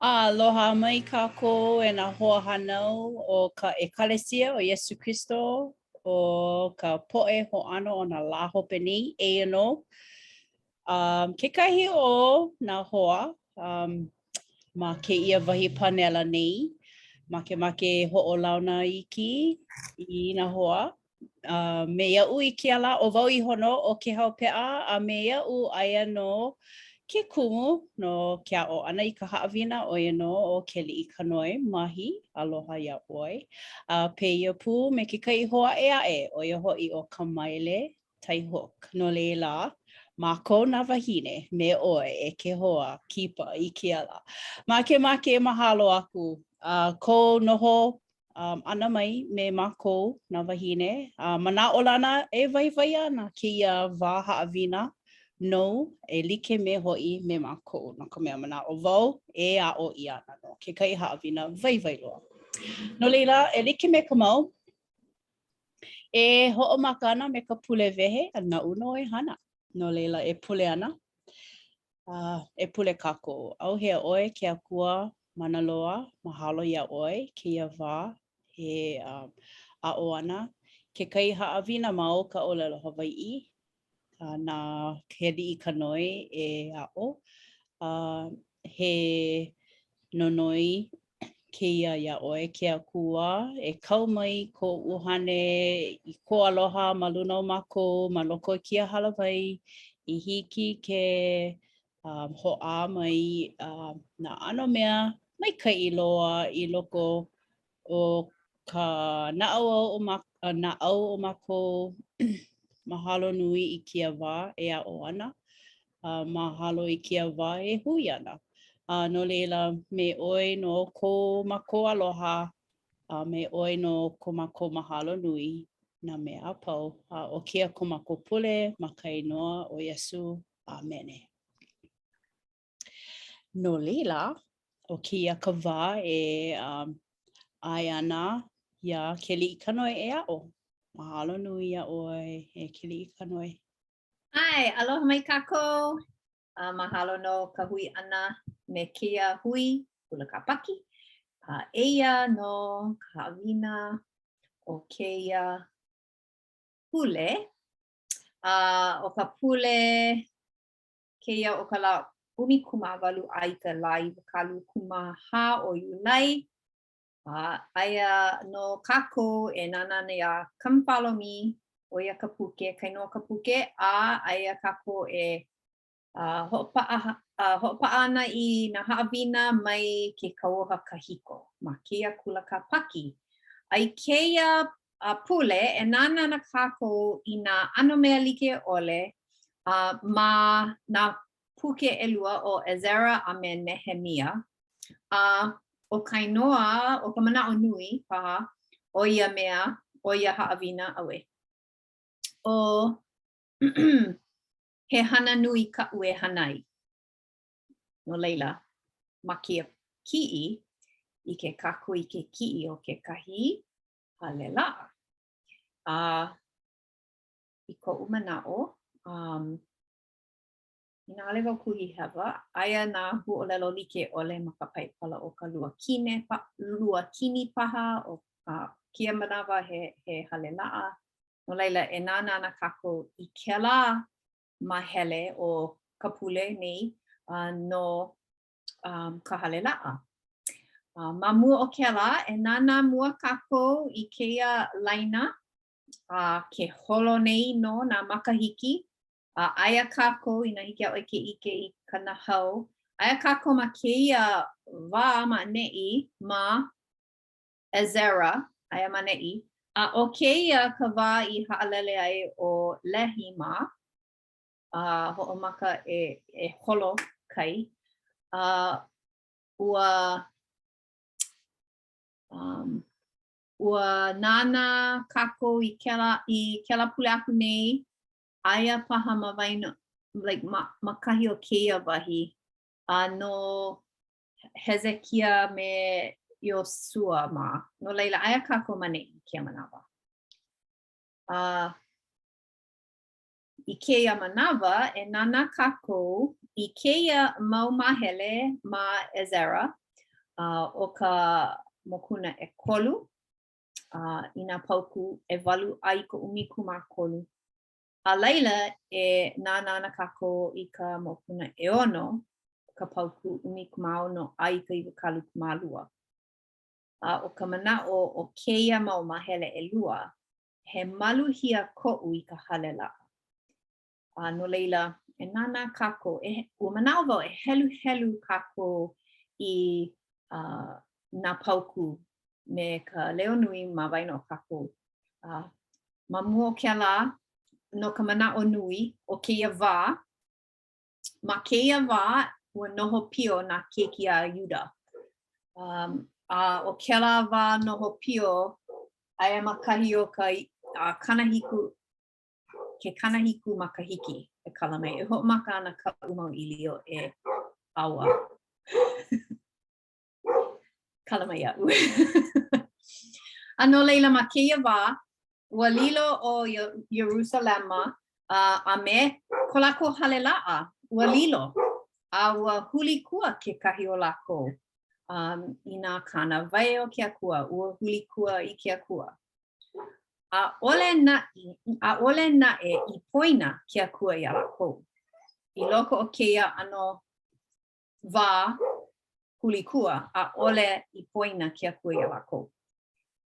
Aloha mai kākou e nā hoahānau o ka ʻEkalesia o Iesū Kristo o ka poʻe hoʻāno o nā lā hope nei. Eia nō um, kekahi o nā hoa um, ma kēia wahi pānela nei. Makemake e hoʻolauna iki i nā hoa. Uh, me iaʻu i kēia lā, ʻo wau iho nō ʻo Kehau Peʻa, a me iaʻu aia nō ke kumu no ke aʻo ʻana i ka haʻawina, ʻo ia nō ʻo Keliʻikanoe Mahi, aloha iā ʻoe. A pēia pū me kekahi hoa ʻē aʻe, ʻo ia hoʻi ʻo Kamaile Tai Hook. No laila, mākou nā wāhine me ʻoe e ke hoa kipa i kēia lā. Makemake e mahalo aku a kou noho um, ʻana mai me mākou, nā wāhine, a manaʻolana e waiwai ana kēia wā haʻawina nou e like me hoʻi me mākou, no ka mea manaʻo wau e aʻo ʻia ana nō kekahi haʻawina waiwai loa. No laila, e like me ka mau, e hoʻomaka ana me ka pule wehe, a naʻu nō e hana. No laila, e pule ana, uh, e pule kākou. ʻAuhea ʻoe ke Akua mana loa, mahalo iā ʻoe kēia wā e uh, aʻo ana kekahi haʻawina ma o ka ʻōlelo Hawaiʻi uh, na Keliʻikanoe e aʻo. Uh, he nonoi kēia iā ʻoe, ke Akua, e kau mai kou ʻUhane i kou aloha ma luna o mākou ma loko o kēia hālāwai i hiki ke um, hoʻā mai uh, nā ʻano mea maikaʻi loa i loko o ka naʻauao o ma, naʻau o mākou. Mahalo nui i kēia wā e aʻo ana. A mahalo i kēia wā e hui ana. A no laila, me ʻoe nō ko mākou aloha, a me ʻoe nō ko mākou mahalo nui nā mea a pau. A ʻo kēia ko mākou pule ma ka inoa ʻo Iesū. ʻĀmene. No laila, ʻo kēia ka wā e um, ʻae ana iā Keliʻikanoe e aʻo. Mahalo nui iā ʻoe e Keliʻikanoe. ʻAe, aloha mai kākou. A mahalo no ka hui ʻana me kēia hui Kula Kāpaki. A eia nō ka haʻawina o kēia pule. A ʻo ka pule kēia o ka lā 18 a i ka lā 24 o Iulai. A aia nō kākou e nānā ana iā Come Follow Me, ʻo ia ka puke, ka inoa o ka puke, a aia kākou e uh, hoʻopaʻa, uh, hoʻopaʻa ana i nā haʻawina mai ke kauoha kahiko ma kēia kula kāpaki. A i kēia uh, pule, e nānā ana kākou i nā ʻano mea like ʻole uh, ma nā puke ʻelua ʻo ʻEzera a me Nehemia. A ʻo ka inoa, ʻo ka manaʻo nui paha o ia mea, o ia haʻawina, auē. ʻO he hana nui kaʻu e hana ai. No laila, ma kēia kiʻi, ʻike kākou i ke kiʻi o kekahi hale laʻa. A i koʻu manaʻo, um, Inā ʻaʻole wau kuhi hewa, aia nā huaʻōlelo like ʻole ma ka Paipala ʻo ka luakine, pa, luakini paha, o a kēia manawa he, he hale laʻa. No laila, e nānā ana kākou i kēlā māhele o ka pule nei uh, no um, ka hale laʻa. Uh, ma mua o kēlā, e nānā mua kākou i kēia laina a uh, ke holo nei nō nā makahiki A aia kākou, inā hiki iā ʻoe ke ʻike i ka nahau, aia kākou ma kēia wā ma ʻaneʻi, ma ʻEzera, aia ma ʻaneʻi, a ʻo kēia ka wā i haʻalele ai ʻo Lehi mā, a hoʻomaka e, e holo kai, a ua, um, ua nānā kākou i kēlā, i kēlā pule aku nei, aia paha ma waena, like, ma, ma kahi o kēia wahi, a no Hezekia me Iosua mā. No laila, aia kākou ma ʻaneʻi i kēia manawa. A i kēia manawa, e nānā kākou i kēia mau māhele ma ʻEzera. ʻO ka mokuna ʻekolu, i nā paukū ʻewalu a i ka 13. A laila, e nānā ana kākou i ka mokuna ʻeono, ka paukū 16 a i ka 22. A ʻo ka manaʻo o kēia mau māhele ʻelua, he maluhia koʻu i ka hale laʻa. A no laila, e nānā kākou, e, ua manaʻo wau e heluhelu kākou i uh, nā paukū me ka leo nui ma waena o kākou. Uh, ma mua o kēlā, no ka manaʻo nui o kēia wā, ma kēia wā, ua noho pio nā keiki a Iuda. Um, a ʻo kēlā wā noho pio, aia ma kahi o ka uh, 70, ke 70 makahiki e kala mai. E hoʻomaka ana kaʻu mau ʻīlio e ʻaoa. Kala mai iaʻu. A no laila, ma kēia wā, ua lilo ʻo Ierusalema a me ko lākou hale laʻa, ua lilo, a ua hulikua kekahi o lākou um, i nā kānāwai o ke Akua, ua hulikua i ke Akua. ʻAʻole naʻe, ʻaʻole naʻe i poina ke Akua iā lākou. I loko o kēia ʻano wā hulikua, ʻaʻole i poina ke Akua iā lākou.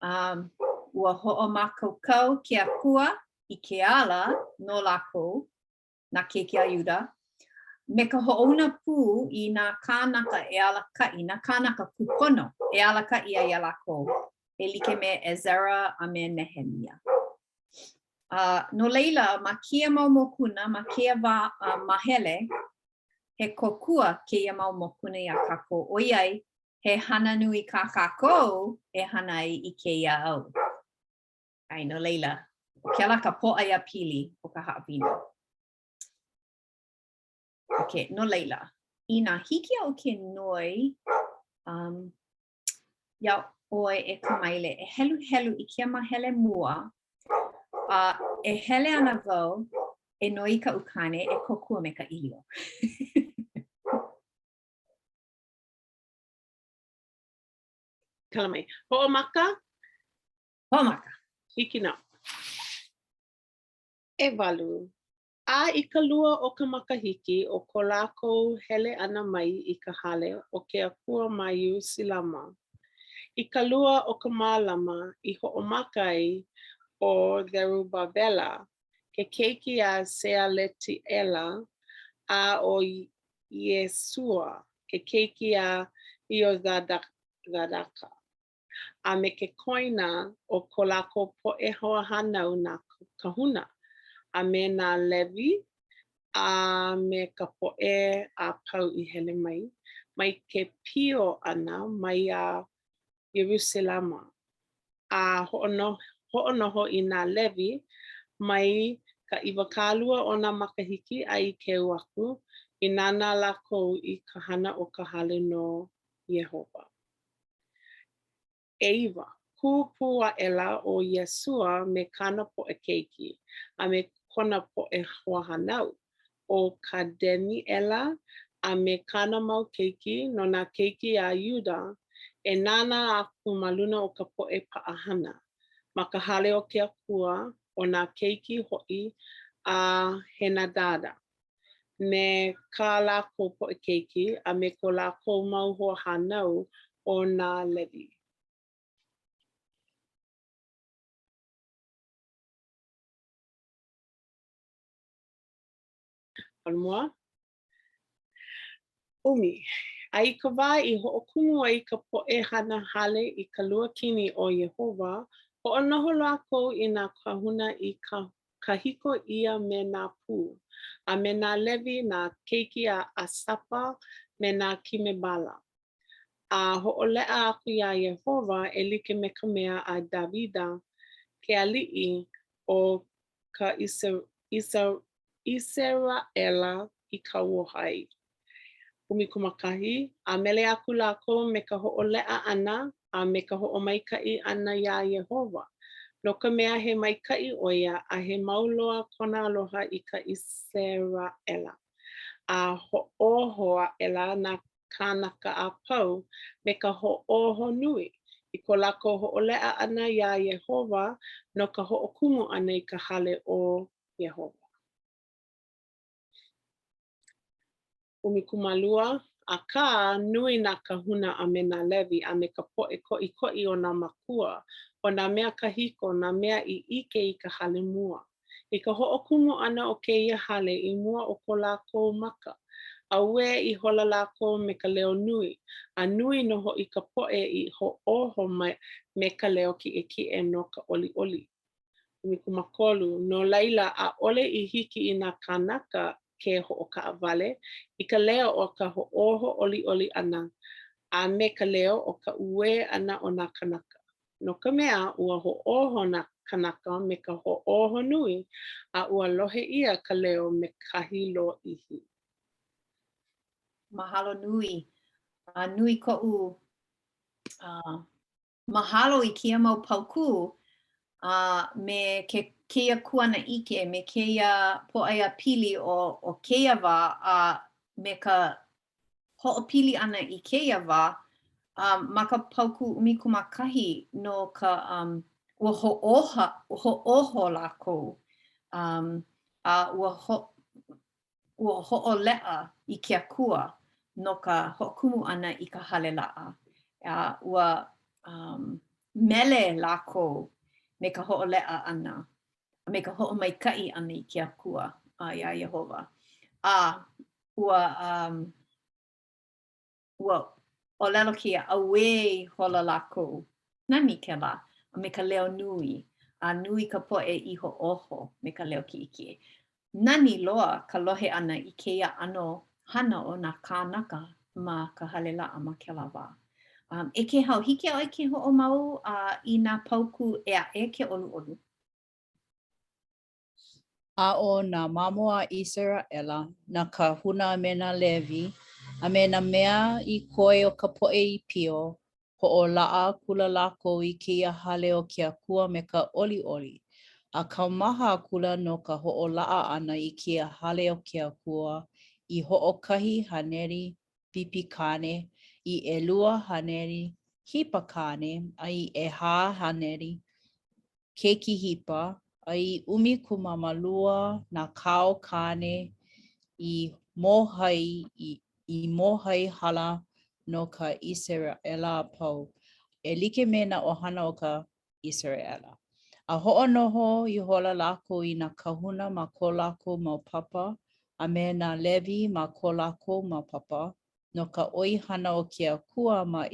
Um, ua hoʻomākaukau ke Akua i ke ala no lākou, nā keiki a Iuda, me ka hoʻouna pū i nā kānaka e alakaʻi, nā kānaka kūpono e alakaʻi ai iā lākou, e like me ʻEzera a me Nehemia. Uh, no laila, ma kēia mau mokuna, ma kēia wā uh, mahele, he kōkua kēia mau mokuna iā kākou, ʻoiai he hana nui kā kākou e hana ai i kēia au. ʻAe, no laila, ʻo kēlā ka pōʻaiapili o ka haʻawina. Ok, no laila, inā hiki iaʻu ke noi um, iā ʻoe e Kamaile e heluhelu i kēia mahele mua, a e hele ana wau e noi i kaʻu kāne e kōkua me ka ʻīlio. Kala mai. Hoʻomaka? Hoʻomaka. Hiki nō. ʻEwalu. A i ka lua o ka makahiki o ko lākou hele ʻana mai i ka hale o ke Akua ma Ierusalema, i ka lua o ka malama i hoʻomaka ai ʻo Zerubabela, ke keiki a Sealetiʻela, a ʻo Iesua, ke keiki a Iozadaka. a me ke koena o ko lākou poʻe hoahānau nā kāhuna, a me nā Levi, a me ka poʻe a pau i hele mai, mai ke pio ʻana mai iā Ierusalema, a hoʻonoho i nā Levi mai ka 20 o nā makahiki a i keu aku, i nānā lākou i ka hana o ka hale no Iēhova. ʻEiwa, kū pū aʻela ʻo Iesua me kāna poʻe keiki, a me kona poʻe hoahānau, ʻo Kademiʻela a me kāna mau keiki no nā keiki a Iuda, e nānā aku ma luna o ka poʻe paʻahana, ma ka hale o ke Akua, ʻo nā keiki hoʻi a Henadada. me kā lākou poʻe keiki a me ko lākou mau hoahānau o nā Levi. Holomua. ʻUmi. A i ka wā i hoʻokumu ai ka poʻe hana hale i ka luakini o Iēhova, hoʻonoho lākou i nā kāhuna i kāhiko ʻia me nā pū, a me nā Levi, nā keiki a ʻAsapa, me nā kimebala. A hoʻoleʻa aku iā Iēhova e like me ka mea a Dāvida ke aliʻi o ka ʻIseraʻela i kauoha ai. 11, a mele aku lākou me ka hoʻoleʻa ʻana a me ka hoʻomaikaʻi ʻana iā Iēhova, no ka mea, he maikaʻi ʻo ia, a he mau loa kona aloha i ka ʻIseraʻela. A hoʻōho aʻela nā. kānaka a pau me ka hoʻōho nui, i ko lākou hoʻoleʻa ʻana iā Iēhova no ka hoʻokumu ʻana i ka hale o Iēhova. 12, akā, nui nā kāhuna a me nā Levi, a me ka poʻe koʻikoʻi o nā mākua, ʻo nā mea kahiko, nā mea i ʻike i ka hale mua. I ka hoʻokumu ʻana o kēia hale i mua o ko lākou maka, a uē ihola lākou me ka leo nui, a nui nō hoʻi ka poʻe i hoʻōho me ka leo kiʻekiʻe no ka ʻoliʻoli. 13, no laila, ʻaʻole i hiki i nā kānaka ke hoʻokaʻawale i ka leo o ka hoʻōho ʻoliʻoli ʻana a me ka leo o ka uē ʻana o nā kānaka. No ka mea, ua hoʻōho nā kānaka me ka hoʻōho nui, a ua lohe ʻia ka leo me kahi lōʻihi. Mahalo nui. A nui koʻu uh, mahalo i kēia mau paukū a me ke kēia kuanaʻike, me kēia pōʻaiapili o, o kēia wā a me ka hoʻopili ʻana i kēia wā, a ma ka paukū 11 no ka um, ua hoʻoha, hoʻōho lākou, um, a ua ho, ua hoʻoleʻa i ke Akua no ka hoʻokumu ʻana i ka hale laʻa. A ua um, mele lākou me ka hoʻoleʻa ʻana, a me ka hoʻomaikaʻi ʻana i ke Akua, a iā Iēhova. A ua, um, ua ʻōlelo kēia, auē ihola lākou. Nani kēlā, a me ka leo nui, a nui ka poʻe i hoʻōho me ka leo kiʻekiʻe. Nani loa ka lohe ʻana i kēia ʻano hana o nā kānaka ma ka hale laʻa ma kēlā wā. Um, e Kēhau, hiki iā ʻoe ke hoʻomau uh, i nā paukū ʻē aʻe ke ʻoluʻolu? A ʻo nā mamo a ʻIseraʻela, nā kāhuna a me nā Levi, a me nā mea i koe o ka poʻe i pio, hoʻolaʻa akula lākou i kēia hale o ke Akua me ka ʻoliʻoli, a kaumaha akula no ka hoʻolaʻa ʻana i kēia hale o ke Akua i hoʻokahi haneri bipi kāne, i 200 hipa kāne, a i 400 keiki hipa, a i 12 nā kao kāne i mōhai i, i mōhai hala no ka ʻIseraʻela a pau, e like me nā ʻohana o ka ʻIseraʻela. A hoʻonoho ihola lākou i nā kāhuna ma ko lākou mau papa, a me nā Levi ma ko lākou mau papa, no ka ʻoihana o ke Akua ma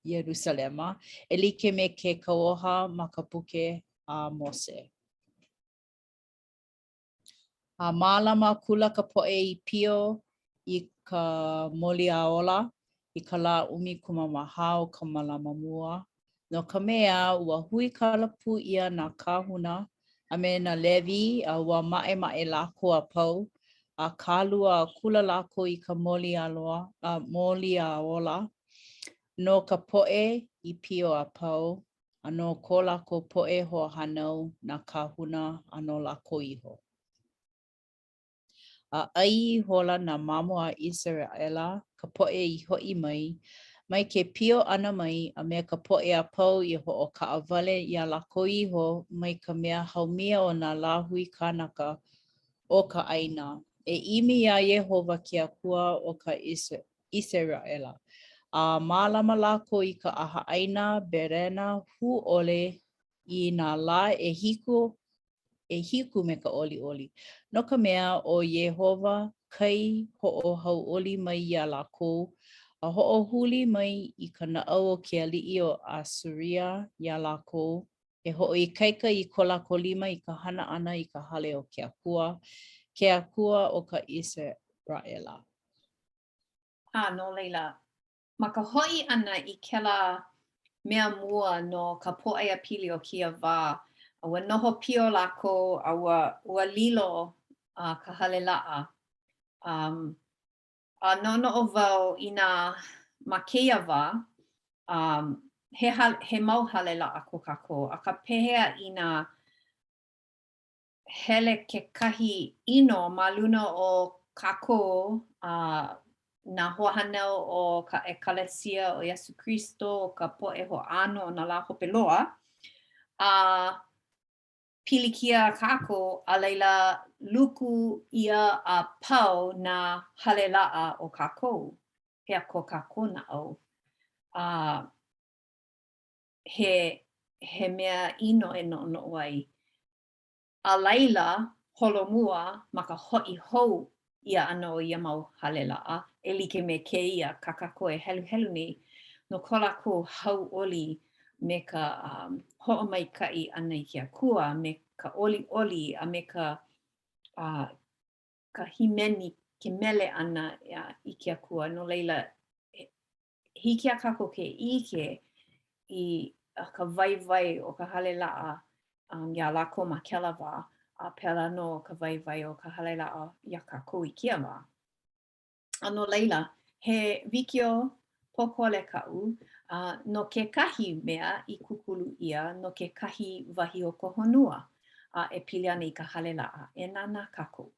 Ierusalema, e like me ke kauoha ma ka buke a Mose. A mālama akula ka poʻe i pio i ka Moliaola i ka lā 14 o ka malama mua, no ka mea, ua huikala pū ʻia nā kāhuna a me nā Levi, a ua maʻemaʻe lākou a pau, a kālua akula lākou i ka molialoa, a moliaola, no ka poʻe i pio a pau, a no ko lākou poʻe hoahānau, nā kāhuna, a no lākou iho. A ʻai ihola nā mamo a ʻIseraʻela, ka poʻe i hoʻi mai, mai ke pio ʻana mai, a me ka poʻe a pau i hoʻokaʻawale iā lākou iho mai ka mea haumia o nā lāhui kānaka o ka ʻāina, e ʻimi iā Iēhova ke Akua o ka ʻIseraʻela. A mālama lākou i ka ʻahaʻaina berena hū ʻole i nā lā ʻehiku ʻehiku me ka ʻoliʻoli, no ka mea, ʻo Iēhova kai hoʻohauʻoli mai iā lākou, a hoʻohuli mai i ka naʻau o ke aliʻi o ʻAsuria iā lākou, e hoʻoikaika i ko lākou lima i ka hana ʻana i ka hale o ke Akua, ke Akua o ka ʻIseraʻela. A no laila, Ma ka hoʻi ʻana i kēlā mea mua no ka pōʻaiapili o kēia wā, ua noho pio lākou a ua, ua lilo uh, ka hale laʻa. Um, a noʻonoʻo wau inā ma kēia wā, um, he, hale, he mau hale laʻa ko kākou, akā pehea inā hele kekahi ʻino ma luna o kākou a uh, nā hoahānau o ka ʻEkalesia o Iesū Kristo, o ka poʻe hoʻāno o nā lā hope loa, a pilikia kākou, a laila luku ʻia a pau nā hale laʻa o kākou. Pehea ko kākou naʻau? A he, he mea ʻino e noʻonoʻo ai. A laila, holomua ma ka hoʻi hou ʻia ʻana o ia mau hale laʻa, e like me kēia kā kākou e heluhelu nei, no ko lākou hauʻoli me ka um, hoʻomaikaʻi ʻana i ke Akua, me ka ʻoliʻoli a me ka, uh, ka hīmeni, ke mele ʻana i ke Akua. No laila, hiki iā kākou ke ʻike i ka waiwai o ka hale laʻa um, iā lākou ma kēlā wā, a pēlā nō ka waiwai o ka hale laʻa iā kākou i kēia wā. A no laila, he wikiō pōkole kaʻu uh, no kekahi mea i kūkulu ʻia no kekahi wahi o ka honua a e pili ana i ka hale laʻa. E nānā kākou.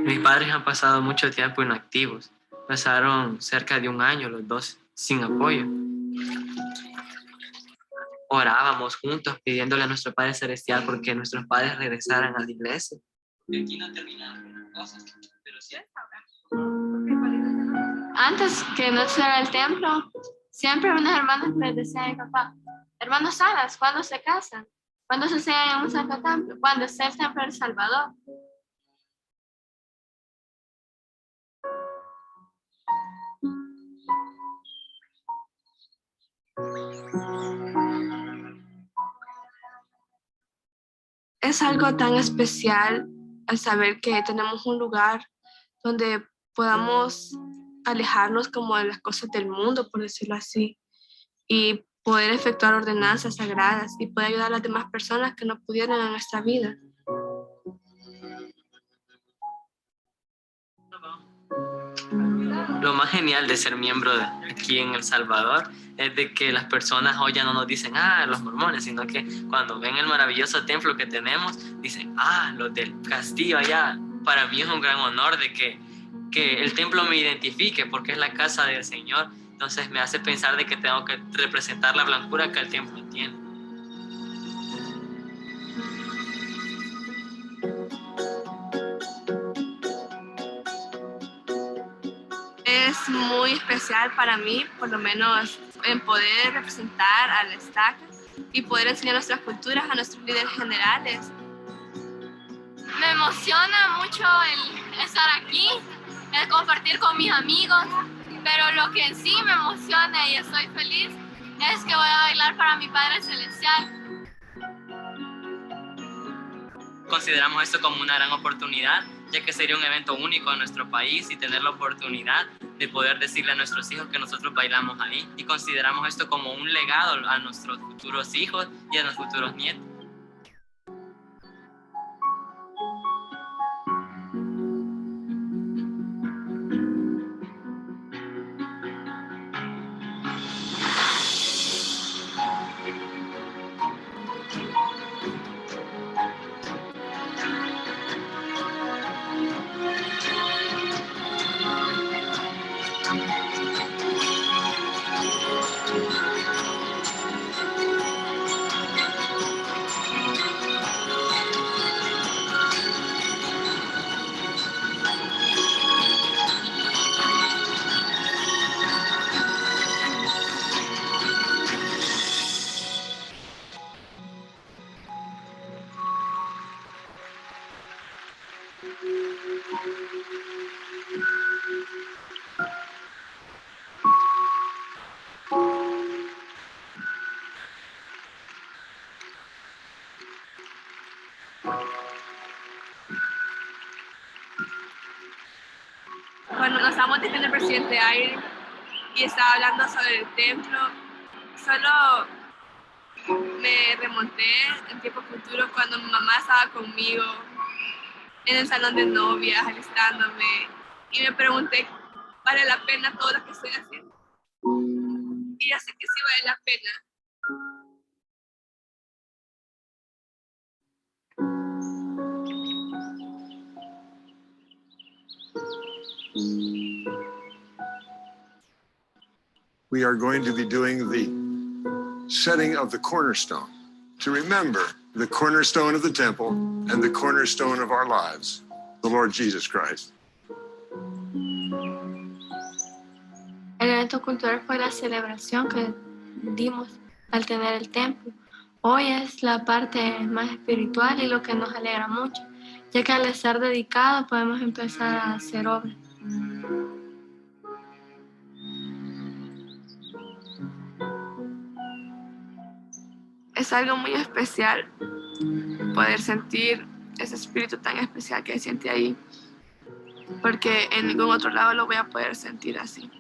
Mis padres han pasado mucho tiempo inactivos. Pasaron cerca de un año los dos sin apoyo. Orábamos juntos pidiéndole a nuestro Padre Celestial porque nuestros padres regresaran a la iglesia. Aquí no terminaron cosas, pero sí. Antes que no fuera el templo, siempre unas hermanas le decían a mi papá, hermanos Salas, ¿cuándo se casan? ¿Cuándo se sellan en un santo templo? ¿Cuándo sea el templo del Salvador? Es algo tan especial al saber que tenemos un lugar donde podamos alejarnos como de las cosas del mundo, por decirlo así, y poder efectuar ordenanzas sagradas y poder ayudar a las demás personas que no pudieron en nuestra vida. Lo más genial de ser miembro de aquí en El Salvador es de que las personas hoy ya no nos dicen, ah, los mormones, sino que cuando ven el maravilloso templo que tenemos, dicen, ah, los del castillo allá. Para mí es un gran honor de que, que el templo me identifique porque es la casa del Señor. Entonces me hace pensar de que tengo que representar la blancura que el templo tiene. Es muy especial para mí, por lo menos en poder representar a la estaca y poder enseñar nuestras culturas a nuestros líderes generales. Me emociona mucho el estar aquí, el compartir con mis amigos, pero lo que en sí me emociona y estoy feliz es que voy a bailar para mi Padre Celestial. Consideramos esto como una gran oportunidad, ya que sería un evento único en nuestro país y tener la oportunidad de poder decirle a nuestros hijos que nosotros bailamos ahí. Y consideramos esto como un legado a nuestros futuros hijos y a nuestros futuros nietos. Cuando nos estábamos despidiendo el presidente Eyring y estaba hablando sobre el templo, solo me remonté en tiempo futuro cuando mi mamá estaba conmigo en el salón de novias, alistándome, y me pregunté, ¿vale la pena todo lo que estoy haciendo? Y yo sé que sí vale la pena. We are going to be doing the setting of the cornerstone to remember the cornerstone of the temple and the cornerstone of our lives, the Lord Jesus Christ. El evento cultural fue la celebración que dimos al tener el templo. Hoy es la parte más espiritual y lo que nos alegra mucho, ya que al estar dedicado podemos empezar a hacer obras. Es algo muy especial poder sentir ese espíritu tan especial que siente ahí, porque en ningún otro lado lo voy a poder sentir así,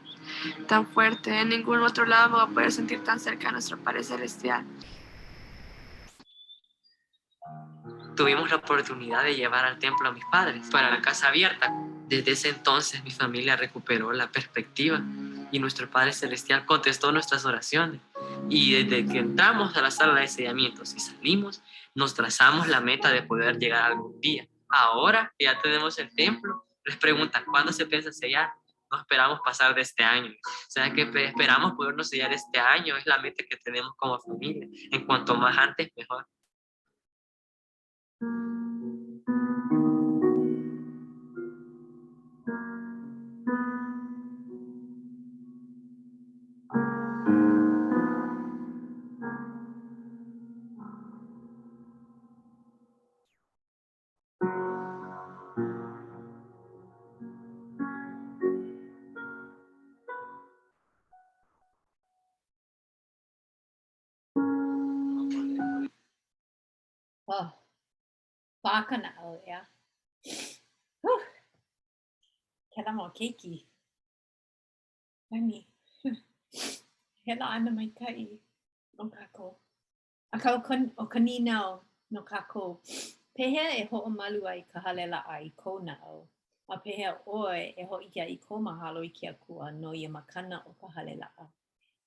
tan fuerte, en ningún otro lado me voy a poder sentir tan cerca a nuestro Padre Celestial. Tuvimos la oportunidad de llevar al templo a mis padres para la casa abierta. Desde ese entonces mi familia recuperó la perspectiva y nuestro Padre Celestial contestó nuestras oraciones. Y desde que entramos a la sala de sellamientos y salimos, nos trazamos la meta de poder llegar algún día. Ahora que ya tenemos el templo, les preguntan, ¿cuándo se piensa sellar? No esperamos pasar de este año. O sea que esperamos podernos sellar este año, es la meta que tenemos como familia. En cuanto más antes, mejor. Oh, paʻa ka naʻau, ʻeā. Whew. Kēlā mau keiki. Nani. He laʻana maikaʻi no kākou. Akā, ʻo ka, ʻo ka nīnau no kākou, pehea e hoʻomalu ai ka hale laʻa i kou naʻau? A pehea ʻoe e hōʻike ai i kou mahalo i ke Akua no ia makana o ka hale laʻa?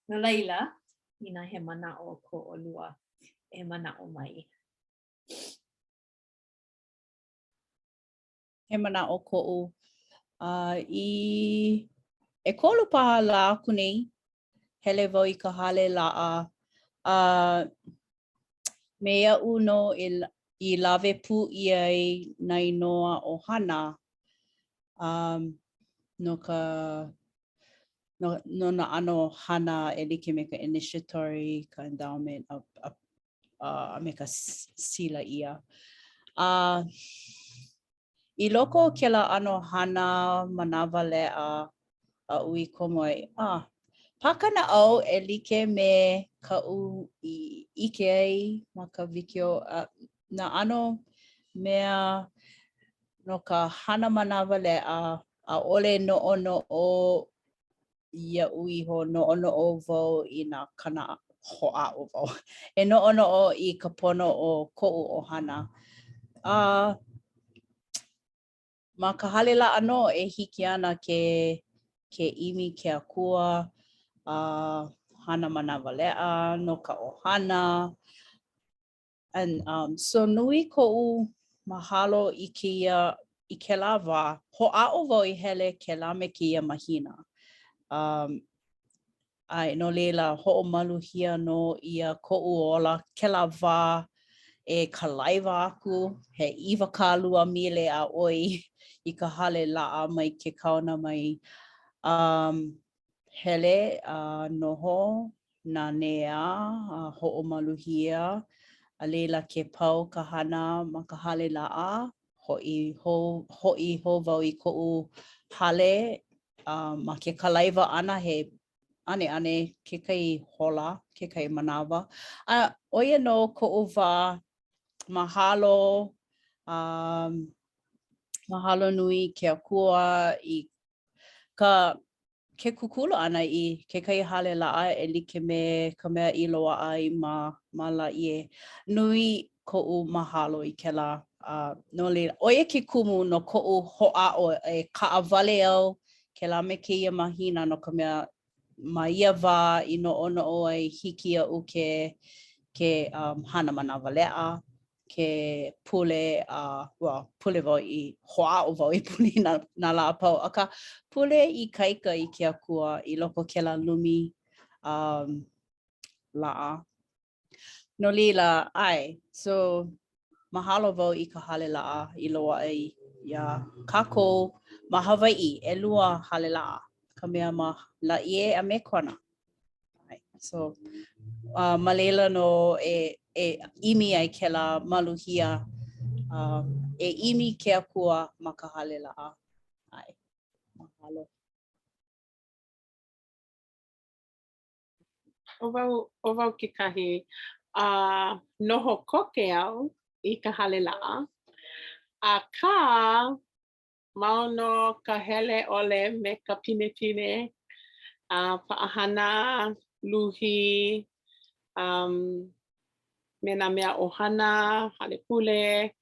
No laila, inā he manaʻo ko ʻolua, e manaʻo mai. He manaʻo koʻu. A i ʻekolu paha lā aku nei, hele wau i ka hale laʻa a me aʻu nō i, i lawe pū ʻia ai nā inoa ʻohana um, no ka no, no nā ʻano hana e like me ka initiatory, ka endowment, a, a, a, a me ka sila ʻia. A I loko o kēlā ʻano hana manawaleʻa aʻu i komo ai, ah, pā ka naʻau e like me kaʻu i ʻike ai ma ka wikiō, a nā ʻano mea no ka hana manawaleʻa, ʻaʻole noʻonoʻo iaʻu iho, noʻonoʻo wau i nā kānaka, hoʻāʻo wau e noʻonoʻo i ka pono o koʻu ʻohana. A ma ka hale laʻa nō e hiki ana ke ke ʻimi ke Akua a hana manawaleʻa no ka ʻohana. And um, so nui koʻu mahalo i kēia, i kēlā wā. Hoʻāʻo wau i hele kēlā me kēia mahina. Um, a no laila, hoʻomaluhia nō ʻia koʻu ola kēlā wā e kalaiwa aku, he 20 mile a ʻoi i ka hale laʻa mai ke kaona mai. Um, hele a noho nanea a hoʻomaluhia, a laila ke pau ka hana ma ka hale laʻa, hoʻi hou, hoʻi hou wau i koʻu hale a ma ke kalaiwa ʻana he ʻaneʻane kekahi hola, kekahi manawa. A ʻo ia nō koʻu wā mahalo, a mahalo nui i ke Akua i ka ke kūkulu ʻana i kekahi hale laʻa e like me ka mea i loaʻa ai ma ma Lāʻie. Nui koʻu mahalo i kēlā, a no laila, ʻo ia ke kumu no koʻu hoʻāʻo e kaʻawale au kēlā me kēia mahina no ka mea ma ia wā i noʻonoʻo ai hiki iaʻu ke ke um, hana manawaleʻa, ke pule a, well, pule wau i, hoʻāʻo wau i pule i nā, nā lā a pau, akā, pule ikaika i ke Akua i loko o kēlā lumi. Um, laʻa. No laila, ʻae, so mahalo wau i ka hale laʻa i loaʻa iā kākou ma Hawaiʻi, ʻelua hale laʻa, ka mea ma Laie a me Kona. ʻAe, so uh, ma laila nō e, e ʻimi ai kēlā maluhia, uh, e ʻimi ke akua ma ka hale laʻa. ʻAe, mahalo. ʻO wau, ʻo wau kekahi, a noho koke au i ka hale laʻa, akā mau nō ka hele ʻole me ka pinepine, a paʻahana, luhi, um, me nā mea ʻohana, hale pule,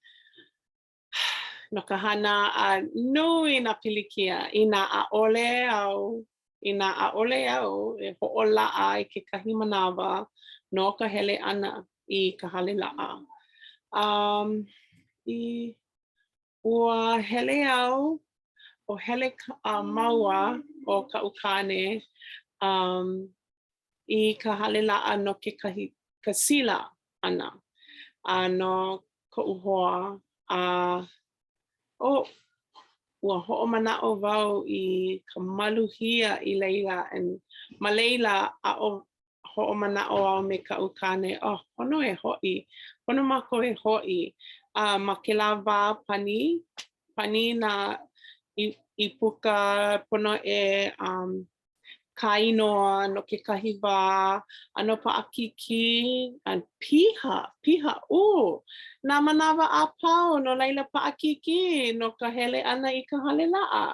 no ka hana a nui nā pilikia inā ʻaʻole au inā ʻaʻole au e hoʻolaʻa i kekahi manawa no ka hele ʻana i ka hale laʻa. Um, i ua hele au, o hele uh, māua ʻo kaʻu kāne um, i ka hale laʻa no kekahi ka sila ʻana a no koʻu hoa a oh ua hoʻomanaʻo wau i ka maluhia i laila and ma laila aʻo hoʻomanaʻo au me kaʻu kāne oh pono e hoʻi pono mākou e hoʻi a ma kēlā wā pani pani nā ʻīpuka pono e um kāinoa no kekahi wā ʻano paʻakikī a piha, piha, ʻū, nā manawa a pau, no laila paʻakikī no ka hele ʻana i ka hale laʻa.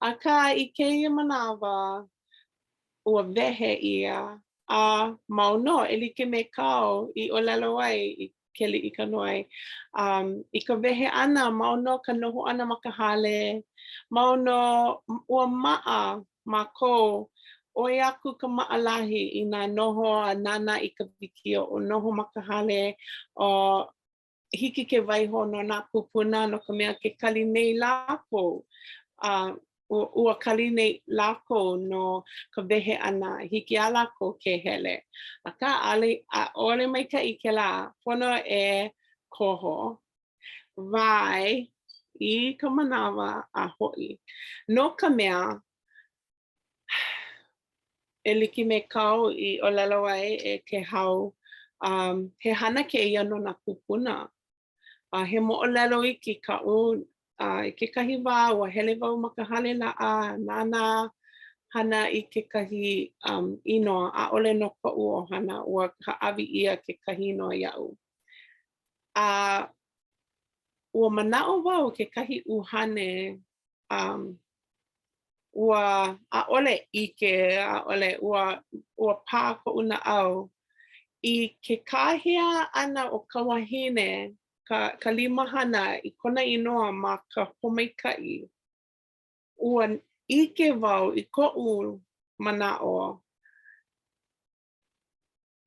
Akā i kēia manawa, ua wehe ʻia a mau nō e like me kāu i ʻōlelo ai i Keliʻikanoai. Um, i ka wehe ʻana, mau nō ka noho ʻana ma ka hale, mau nō, ua maʻa mākou, ʻoi aku ka maʻalahi inā noho a nānā i ka wikiō, o noho ma ka hale, o hiki ke waiho no nā kūpuna no ka mea ke kali nei lākou. A ua kali nei lākou no ka wehe ʻana, hiki iā lākou ke hele. Akā, ʻaʻole, ʻaʻole maikaʻi kēlā, pono e koho, wae i ka manawa a hoʻi. No ka mea, e like me kāu i ʻōlelo ai e Kehau, um, he hana kēia no nā kūpuna. A he moʻolelo iki kaʻu, a i kekahi wā ua hele wau ma ka hale laʻa, nānā hana i kekahi um, inoa, ʻaʻole no koʻu ʻohana, ua hāʻawi ʻia kekahi inoa iaʻu. A ua manaʻo wau kekahi ʻuhane um, ua ʻaʻole ʻike, ʻaʻole, ua, ua pā koʻu naʻau i ke kāhea ʻana o ka wahine, ka, ka limahana i kona inoa ma ka pōmaikaʻi. Ua ʻike wau i koʻu manaʻo,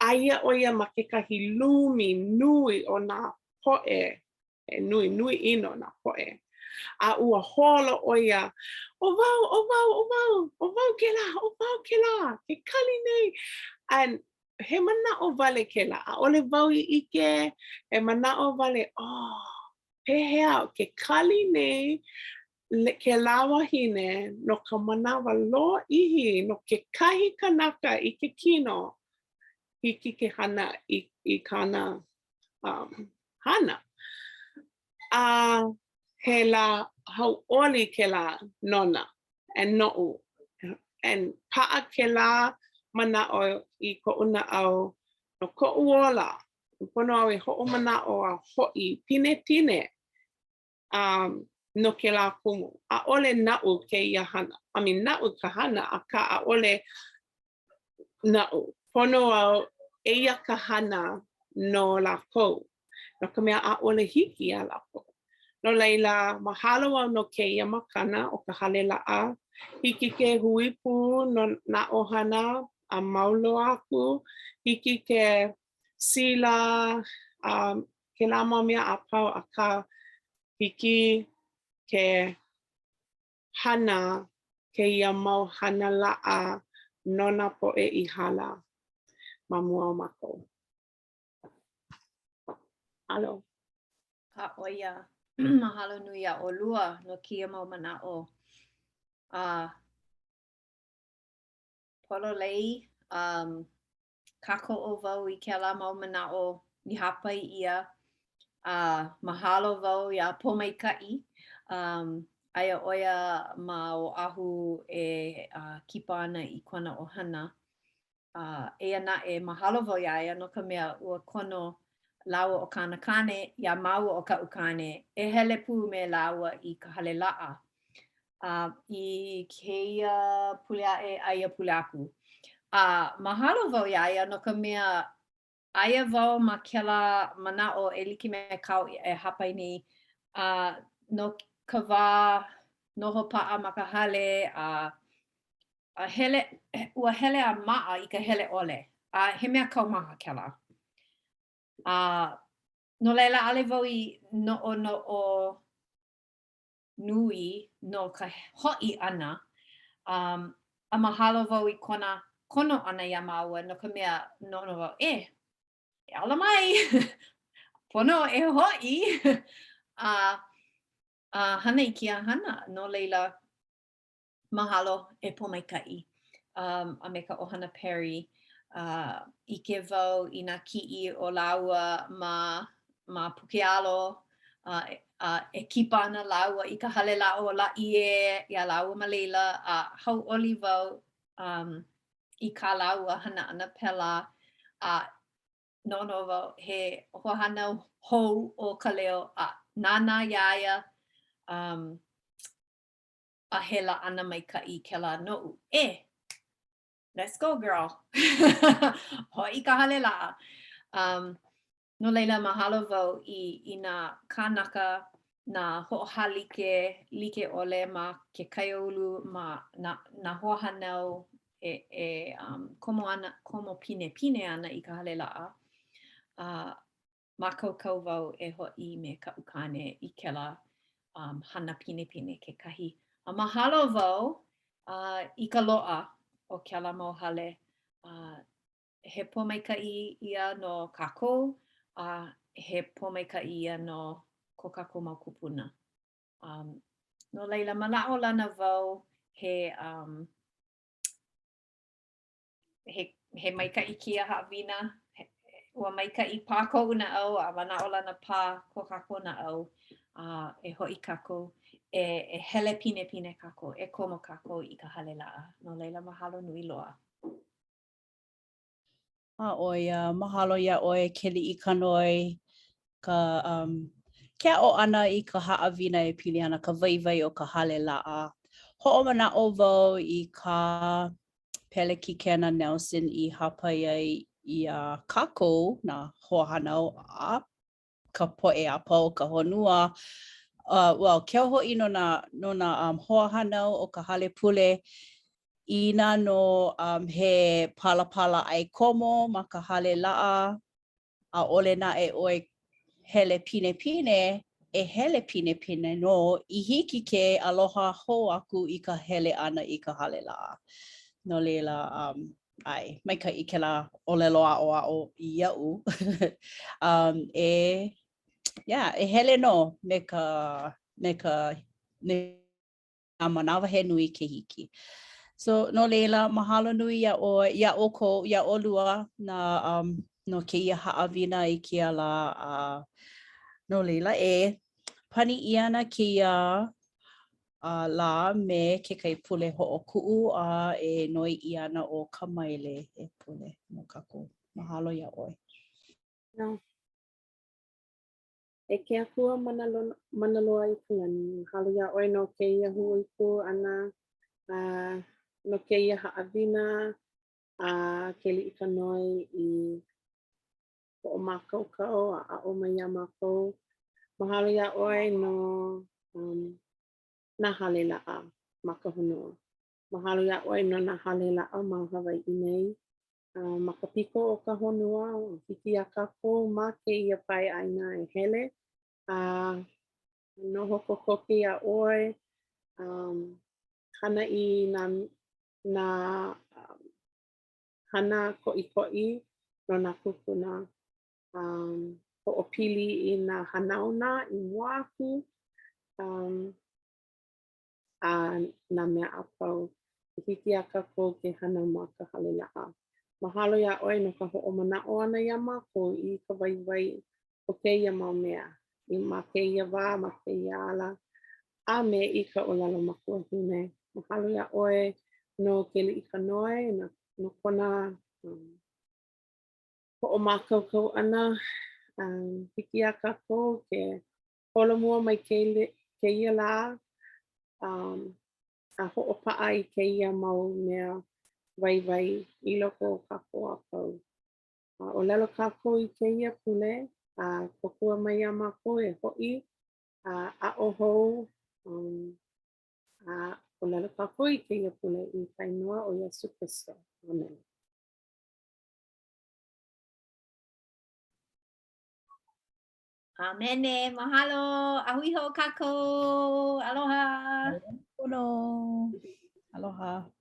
aia ʻo ia ma kekahi lumi nui o nā poʻe, he nui, nui ʻino nā poʻe. A ua holo ʻo ia, ʻo wau, ʻo wau, ʻo wau, ʻo wau kēlā, ʻo wau kēlā, ke kali nei. And he manaʻo wale kēlā, ʻaʻole wau i ʻike, he manaʻo wale, oh, pehea ke kali nei kēlā wahine no ka manawa lōʻihi no kekahi kanaka i ke kino, hiki ke hana i, i kāna um, hana. A he lā hauʻoli kēlā nona and noʻu. And paʻa kēlā manaʻo i koʻu naʻau no koʻu ola. Pono au e hoʻomanaʻo a hoʻi pinepine um, no kēlā kumu. ʻAʻole naʻu kēia hana. I mean, naʻu ka hana, akā ʻaʻole naʻu. Pono au, eia ka hana no lākou, no ka mea ʻaʻole hiki iā lākou. No laila, mahalo au no kēia makana o ka hale laʻa. Hiki ke hui pū no nā ʻohana a mau loa aku. Hiki ke sila, um, kēlā mau mea a pau, akā hiki ke hana kēia mau hana laʻa. no nā poʻe i hala ma mua o mākou. Mahalo. A ʻo ia, mahalo nui iā ʻolua no kēia mau manaʻo. A pololei, um, kākoʻo wau i kēlā mau manaʻo i hāpai ʻia. A mahalo wau iā Pōmaikaʻi. Um, aia ʻo ia ma Oʻahu e uh, kipa ana i kona ʻohana. Uh, eia naʻe, mahalo wau iā ia no ka mea ua kono lāua ʻo kāna kāne iā māua ʻo kaʻu kāne e hele pū me lāua i ka hale laʻa. Uh, i kēia pule aʻe a ia pule aku. A mahalo wau iā ia no ka mea aia wau ma kēlā manaʻo e like me kāu e hāpai nei, uh, no ka wā noho paʻa ma ka hale a a hele, ua hele a maʻa i ka hele ʻole, a he mea kaumaha kēlā. A no laila, ʻaʻole wau i noʻonoʻo nui no ka hoʻi ʻana, um, a mahalo wau i kona kono ʻana iā māua no ka mea, noʻonoʻo wau, e, e ala mai, pono e hoʻi, a, a hana i kēia hana. No laila, mahalo e Pōmaikaʻi um, a me ka ʻohana Perry. Uh, ʻike wau i nā kiʻi o lāua ma, ma Pukealo, uh, uh, e kipa ana lāua i ka hale laʻa o Laʻie iā lāua ma laila, a hauʻoli wau um, i kā lāua hana ʻana pēlā, a noʻonoʻo wau he hoahānau hou ʻo Kaleo a nānā iā ia, um, a he laʻana maikaʻi kēlā noʻu. E, let's go girl. Hoʻi i ka hale laʻa. Um, no laila, mahalo wau i, i nā kānaka, nā hoʻohālike like ʻole ma ke kaiāulu, ma nā, nā hoahānau e, e um, komo ana, komo pinepine ana i ka hale laʻa. Uh, mākaukau wau e hoʻi me kaʻu kāne i kēlā um, hana pinepine kekahi. A mahalo wau uh, i ka loaʻa o kēlā mau hale. Uh, he pōmaikaʻi ia no kākou, a he pōmaikaʻi ia no ko kākou mau kūpuna. Um, no laila, manaʻolana wau he, um, he, he maikaʻi kēia haʻawina. Ua maikaʻi pā koʻu naʻau a manaʻolana pā ko kākou naʻau. A e hoʻi kākou, e, e hele pinepine kākou, e komo kākou i ka hale laʻa. No laila, mahalo nui loa. A ʻo ia, mahalo iā ʻoe Keliʻikanoe ka um, ke aʻo ʻana i ka haʻawina e pili ana ka waiwai o ka hale laʻa. Hoʻomanaʻo wau i kā Pelekikena Nelson i hāpai ai iā kākou, nā hoahānau a ka poʻe a pau o ka honua, uh, well, keu hoʻi no nā, no nā um, hoahānau o ka hale pule, inā nō um, he palapala ʻae komo ma ka hale laʻa, ʻaʻole naʻe ʻoe hele pinepine, e hele pinepine nō i hiki ke aloha hou aku i ka hele ʻana i ka hale laʻa. No laila, um, ʻae, maikaʻi kēlā ʻōlelo aʻoaʻo iaʻu. um, e, yeah, e hele nō me ka, me ka, me nā manawa he nui ke hiki. So, no laila, mahalo nui iā ʻoe, iā ʻoukou, iā ʻolua na, um, no kēia haʻawina i kēia lā. A no laila, e pani ʻia ana kēia uh, lā me kekahi pule hoʻokuʻu a e noi ʻia ana ʻo Kamaile e pule no kākou. Mahalo iā ʻoe. No. E ke Akua mana, mana loa i ka lani, mahalo iā ʻoe no kēia hui pū ʻana, a no kēia haʻawina a Keliʻikanoe i hoʻomākaukau a aʻo mai iā mākou. Mahalo iā ʻoe no um, nā hale laʻa ma ka honua. Mahalo iā ʻoe no nā hale laʻa ma Hawaiʻi nei. ma ka piko o ka honua, hiki iā kākou ma kēia pae ʻāina e hele a noho kokoke iā ʻoe, um, hana i nā, nā um, hana koʻikoʻi no nā kūpuna. Um, hoʻopili i nā hanauna i mua aku um, a nā mea a pau i hiki iā kākou ke hana ma ka hale laʻa. Mahalo iā ʻoe no ka hoʻomanaʻo ʻana iā mākou i ka waiwai o kēia mau mea i ma kēia wā, ma kēia ala, a me i ka ʻōlelo makuahine. Mahalo iā ʻoe no Keliʻikanoe, no, no kona um, hoʻomākaukau ʻana. Um, hiki iā kākou ke holomua mai kēia lā um, a hoʻopaʻa i kēia mau mea waiwai i loko o kākou a pau. A ʻōlelo kākou i kēia pule, a kōkua mai iā mākou e hoʻi a aʻo hou um, a ʻōlelo kākou i kēia pule i ka inoa o Iesu Kristo. Amen. ʻĀmene, mahalo, a hui hou kākou. Aloha. Pono. Aloha.